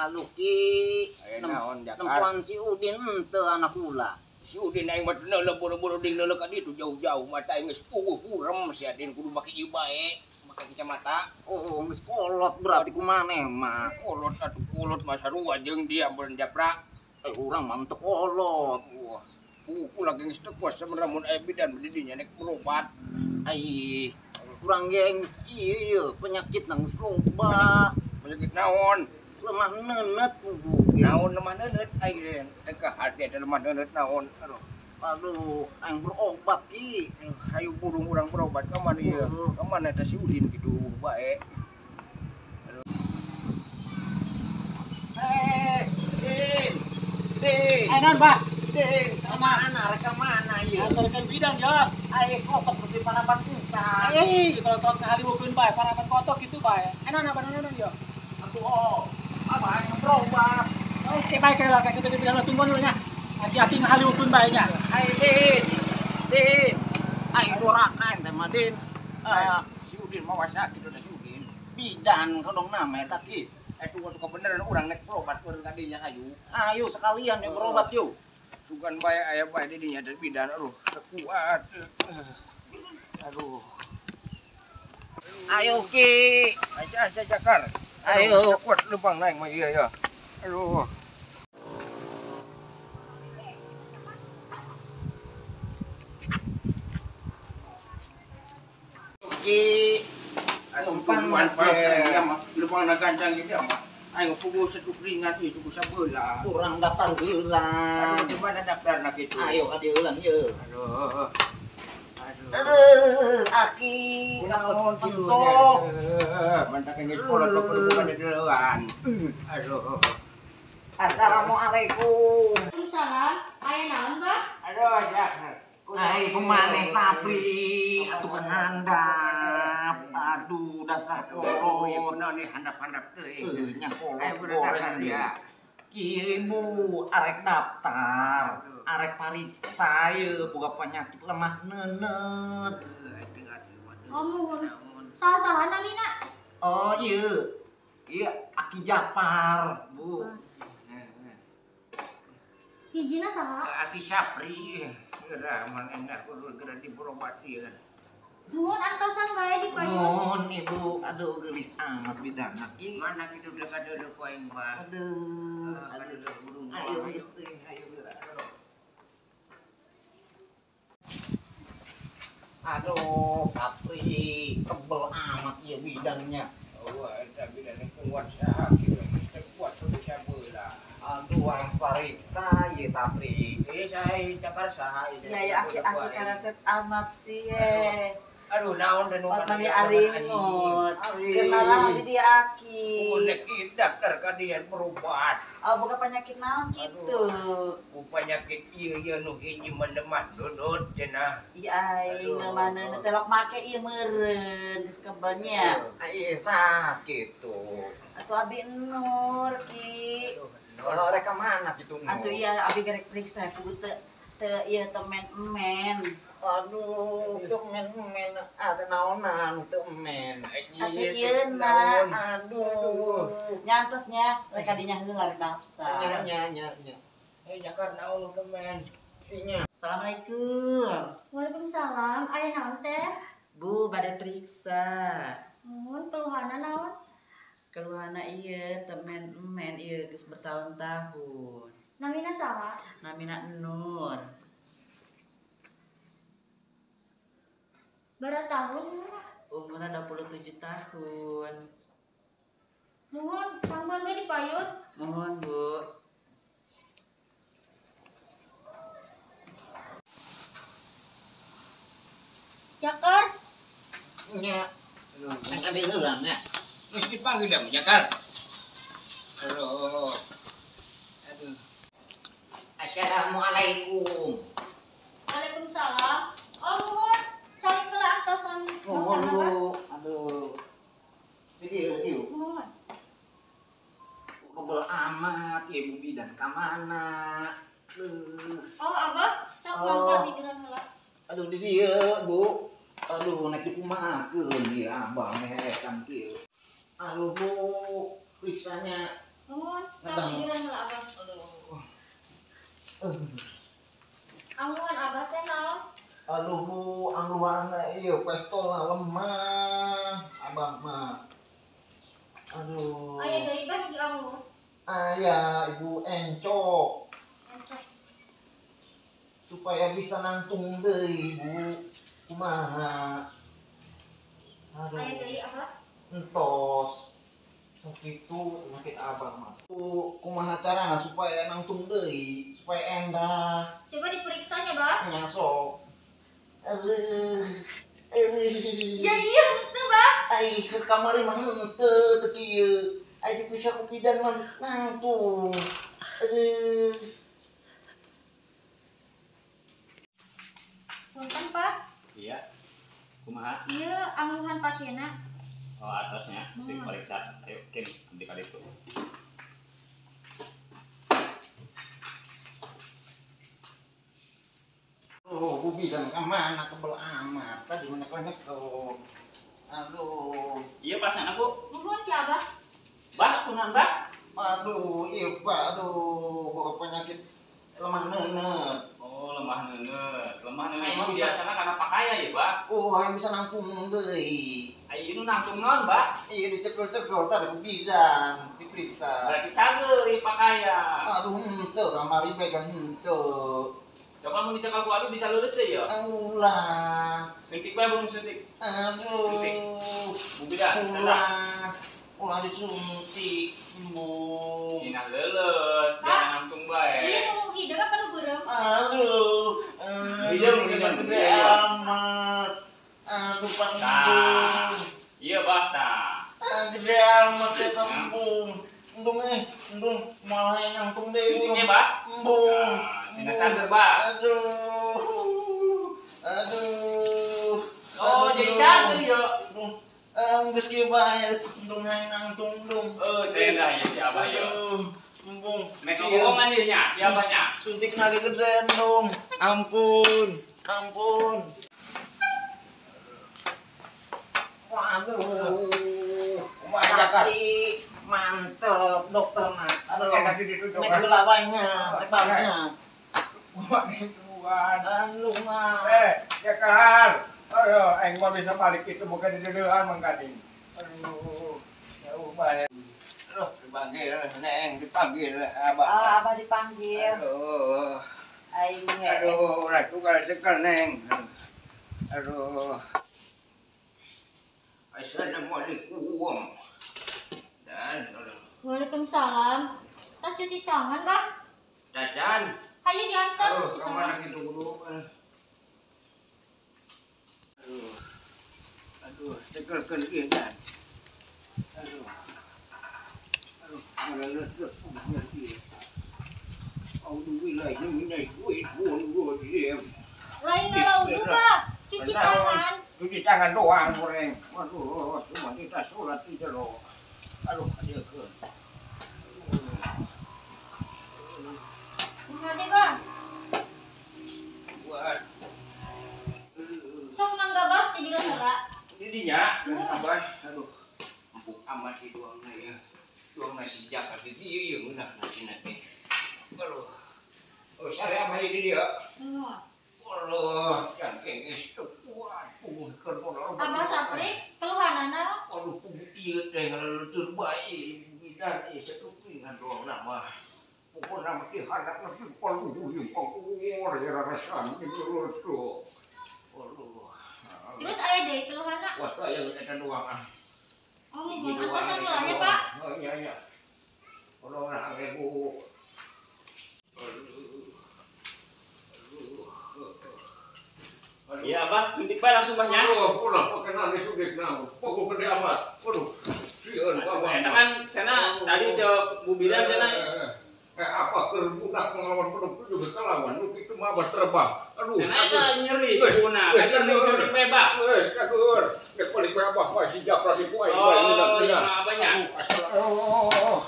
Aduh ki. Aya naon Jakar? Nempuan si Udin henteu anak kula. Si Udin aing mah neuleuh buru-buru ding neuleuh ka ditu jauh-jauh mata aing geus puguh hurem si Adin kudu make ieu bae, make kacamata. Oh, geus kolot berarti kumaneh mah. Kolot atuh kolot mah sarua jeung dia mun japra. Urang mah teu kolot. Wah, puguh lagi geus teu kuat sabenerna mun aya bidan di dinya nek berobat. Ai, urang ge geus ieu penyakit nang geus loba. Penyakit naon? Lemah neuneut puguh ge. Naon lemah neuneut ai teu ka hate teh lemah neuneut naon. Aduh. Aduh, aing berobat ki. Hayu burung urang berobat ka mana ieu? Ka mana teh si Udin kitu bae. Aduh. Din. Din. Eh, naon, Pak? Din, ka mana rek ka mana ieu? Antarkan bidan ya. Ai kotok mesti parapan kuka. Eh, kalau kotok ngahaliweukeun bae, parapan kotok gitu bae. Eh, naon apa naon naon ya? Atuh oh. Apa aing berobat? Oke, baik lah kayak gitu bidan tungguan dulu nya. Hati-hati ngahaliweukeun bae nya. Ai Din. Din. Aing dorakan teh mah Din. Si Udin mah sakit udah si Udin. Bidan kodong nama eta ki. Atuh atuh kebeneran urang nek berobat urang ka dinya hayu. Ayo sekalian yuk berobat yuk. Sugan bae aya bae di dinya teh bidan aduh teu kuat. Aduh. Ayo ki. Aja aja Jakar. Ayo. Teu kuat leumpang naik mah ieu ya. Aduh. Ki. Leumpang leumpang na gancang ieu mah. Aing puguh setuk ringan ieu suku sabeula. Urang daftar heula. Aduh, di mana daftarna kitu? Ayo ka dieu ulang ieu. Aduh. Aduh. Aduh, aki Kunaon kitu? Mantak geus kolot kudu bukan dileuan. Aduh. Assalamualaikum. Waalaikumsalam. Aya naon, Pak? Aduh, Jakar. Ai kumaneh Sapri atuh handap. Aduh, dasar kolot. Ieu kunaon nih handap-handap teuing. Nya kolot goreng dia. Kieu Ibu arek daftar, arek pariksa ieu boga penyakit lemah neuneut. Oh, muhun. Salah-salah namina. Oh, ieu. Ieu Aki Japar, Bu. Hijina saha? Aki Sapri. Geura mun enak kudu geura diberobat ieu kan. Nuhun antosan bae di payun. Nuhun Ibu, aduh geulis amat bidana ki. Mana kitu teu kadeuleuh ku aing mah. Aduh, kadeuleuh burung. Ayo geus teuing hayu geura. Aduh, Sapri, tebel amat ieu bidangnya. Oh, eta bidan kuat saha kitu geus teu kuat kudu sabeula. Aduh, aing pariksa ieu Sapri. Saya Jakar saha ieu. Ya ya aki-aki karesep amat sih ye. Aduh, naon dan Ot mani aringut. Kenalan di dia aki. Unek daftar ka dia berobat. Oh, boga penyakit naon kitu? Ku penyakit ieu ieu nu hiji melemah dodot cenah. Iya aing mana telok make ieu meureun geus kebelnya. Ai sakit tuh. Atuh abi Nur ki. Aduh, rek ka mana kitu Nur? Atuh iya abi gerek periksa ku teu teu ieu teu men-men. Aduh, teu men-men ah teu naonan teu men. Atuh ieu na. Aduh. Nyantosnya rek ka dinya heula rek daftar. Nya nya nya. Eh Jakar naon teu men. Nya. Assalamualaikum. Waalaikumsalam. Aya naon teh? Bu, bade periksa. Muhun keluhanna naon? Keluhanna ieu teu men-men ieu geus bertahun-tahun. Namina saha? Namina Nur. Berapa tahun? Umurna 27 tahun. Muhun, tangguhan we di payun. Muhun, Bu. Jakar. Nya. Aduh, Nang ka dieu heula nya. Geus dipanggil da Jakar. Aduh. Aduh. Assalamualaikum. Waalaikumsalam. Oh, muhun. Cari heula antosan. Muhun, Bu. Aduh. Di dieu ieu. Muhun. Kebel amat ieu Bu bidan ka mana? Oh, Abah, sok mangga tiduran heula. Aduh di dieu, Bu. Aduh nek dikumahakeun ieu abah mehesan kieu. Aduh, Bu, periksanya. Nuhun, sok tiduran heula Abah. Angluhan Abah teh naon? Aduh Bu, angluhanna ieu pestolna lemah. Abah mah. Aduh. Aya deui Bah di angluh. Aya Ibu encok. Encok. Supaya bisa nangtung deui Bu. Kumaha? Aduh. Aya deui Abah? Entos. Sakitu penyakit abah mah. Kumaha carana supaya nangtung deui, supaya endah. Coba diperiksanya, Bah. Nya sok. Aduh. Jadi ieu henteu, Bah. Ai ke kamari mah henteu teu kieu. Ai diperiksa ku bidan mah nangtung. Aduh. Punten, Pak. Iya. Kumaha? Ieu angluhan pasienna. Oh, atasnya, mesti periksa. Ayo, Kim, ambil kali itu. Oh, Bu bidan kemana kebel amat. Tadi menek-menek. Aduh. Iya, pasienna, Bu. Nuhun si Abah. Bah, kunaon, Bah? Aduh, iya, Pak. Aduh, boga penyakit lemah neuneuh. Oh, lemah neuneuh. Lemah neuneuh Ayo, itu bisa. biasanya karena pakaya ya, Bah. Oh, ayo bisa nangtung deui. Ayo nu nangtung naon, Bah? Iya, dicekel-cekel tadi ku bidan, diperiksa. Berarti cager ieu pakaya. Aduh, henteu kamari bae henteu. Coba mun dicekel ku abi bisa lulus deh ya. Ulah. Suntik bae belum suntik. Aduh. Suntik. Bu bidan, sana. Ulah. Ulah disuntik, embung. Sinah leuleus, jangan nangtung bae. Ieu nu hideung apa nu beureum? Aduh. Hideung, gede hideung. gede amat. Aduh, Tah. panggung. Iya, Bah, tah. Gede amat ya embung. Embung embung malah nangtung deui. Suntiknya, Bah. Embung. Nah, sinah sager, Bah. Aduh. Aduh. Oh, jadi cager ya. Embung. Geus kieu bae, embung hayang nangtung embung. Oh, teh dah ya si Abah ya. Aduh, embung. Mek omongan ieu nya, si Abahnya. Suntik lagi gede dong. Ampun, ampun. Waduh. Kumaha Jakar? Mantep dokter nak. Aduh. Enak di ditu Nek gula wae nya, teh baunya. Kumaha gituan. Aduh mah. Jakar. Aduh, aing mah bisa balik itu bukan di dedean Mang Gading. Aduh, jauh banget. Aduh, dipanggil, Neng, dipanggil Abah. Oh, Abah dipanggil. Aduh. Aing Aduh, ulah tukar cekel, Neng. Aduh. Assalamualaikum. Dan Waalaikumsalam. Tas cuci tangan, Bah. Jajan. Hayu diantar. Aduh, kemana gitu dulu. Aduh. Aduh, cekelkeun ieu dan. Aduh. Aduh, ngalelet ieu. Auzubillahi minasyaitonir rajim. Lain ngalaudhu, Bah. Cuci tangan. Cuci tangan doang goreng. Waduh, cuma kita sholat di jero. Aduh, adeukeun. Kumaha deh, Bah? Buat Sok mangga, Bah, tiduran heula. didinya, Abah. Aduh, empuk amat di duangna ya. Duangna si Jakar di dieu ieu ngeunah nasina teh. Aduh. Oh, sare abah di dieu. Nuhun. Aduh, jangkeng geus teu kuat. Puguh keur bola. Abah Sapri, keluhanana Aduh, puguh ieu teh ngaleuleuteuh bae bidan ieu satupingan doangna mah. Pokona mah diharap lebih kaluhur jeung kaluhur ya rasana ngeleuleuteuh. Aduh. Terus aya deui keluhanna. Wah, teu aya eta doang ah. Oh, muhun antosan heula nya, Pak. Oh, iya iya. Aduh, lah Bu. Aduh. Aduh. Aduh. Iya, Abah, suntik bae langsung Bah nya. Aduh, ulah pakenan disuntik naon. Pogo gede amat. Aduh. Sieun Abah. Eta kan cenah tadi cek Bu Bidan cenah Apa keur budak ngelawan bedog juga kelawan nu kitu mah abah terbang. Aduh. Cenah eta nyeri sukuna. Tadi mending suntik bae, Bah. Geus kagur. Geus balik we abah mah si Japra di ku aing Oh, bae ngeunah. iya mah abahnya. Aduh.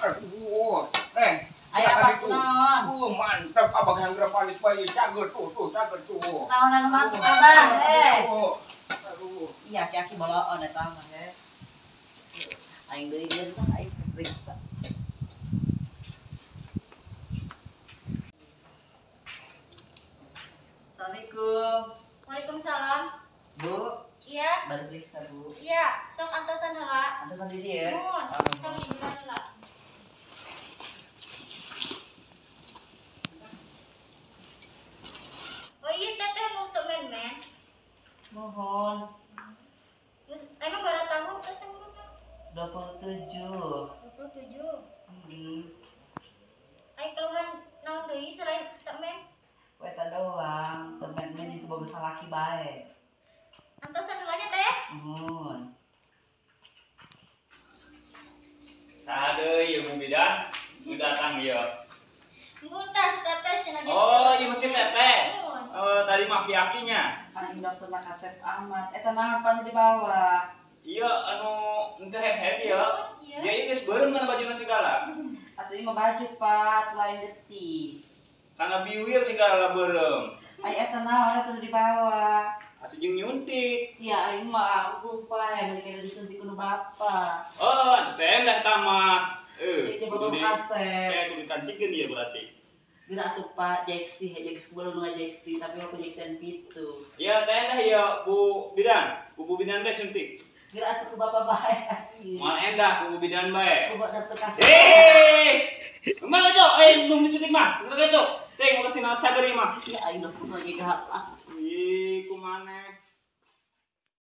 Aduh. Neng. Aya abah kunaon? Mantap abah yang geura balik bae cager tuh tuh cager tuh. Naon anu mantep Abah? Eh. Aduh. Iya, aki-aki boloon eta mah he. Aing deui ieu mah aing periksa. Antosan di dieu. Mun, kami di lah. Oh iya teteh mau untuk main-main. Mohon. Emang berapa tahun teteh umurnya? 27. 27. Ai keluhan naon deui selain temen? Eta doang, temen-men itu bagus salaki bae. Antosan heula nya teh. Mohon. Saha deui ieu Bu Bidan? Nu datang ieu. Ngutas teteh cenah geus. Oh, ieu mesin teteh. Mun. Tadi maki-akinya. Aing dokter na kasep amat. Eta naon pan dibawa? Iya, anu henteu head-head ieu. Iya. Dia ieu geus beureum kana bajuna segala. Atuh ieu mah baju Pak, lain getih. Kana biwir segala beureum. Ai eta naon atuh dibawa? Atuh jeung nyuntik. Ya aing mah lupa ya mikir disuntik ku nu bapa. Oh, atuh teh endah eta mah. Ieu Kudu bapak di kasep. Kudu ditancikeun ieu berarti. Bila atuh Pak Jeksi, Jeksi belum ngajeksi tapi aku jeksian pitu. Iya, teh endah ieu Bu Bidan. Ku Bu Bidan teh suntik. Bila atuh ku bapak bae. Moal endah ku Bu Bidan bae. Ku bapak dokter kasep. Mana cok? Belum disuntik mah. Mana cok? Teh mau kasih naon cager ieu mah. Ya aing dokter lagi galak. Ih, kumaneh.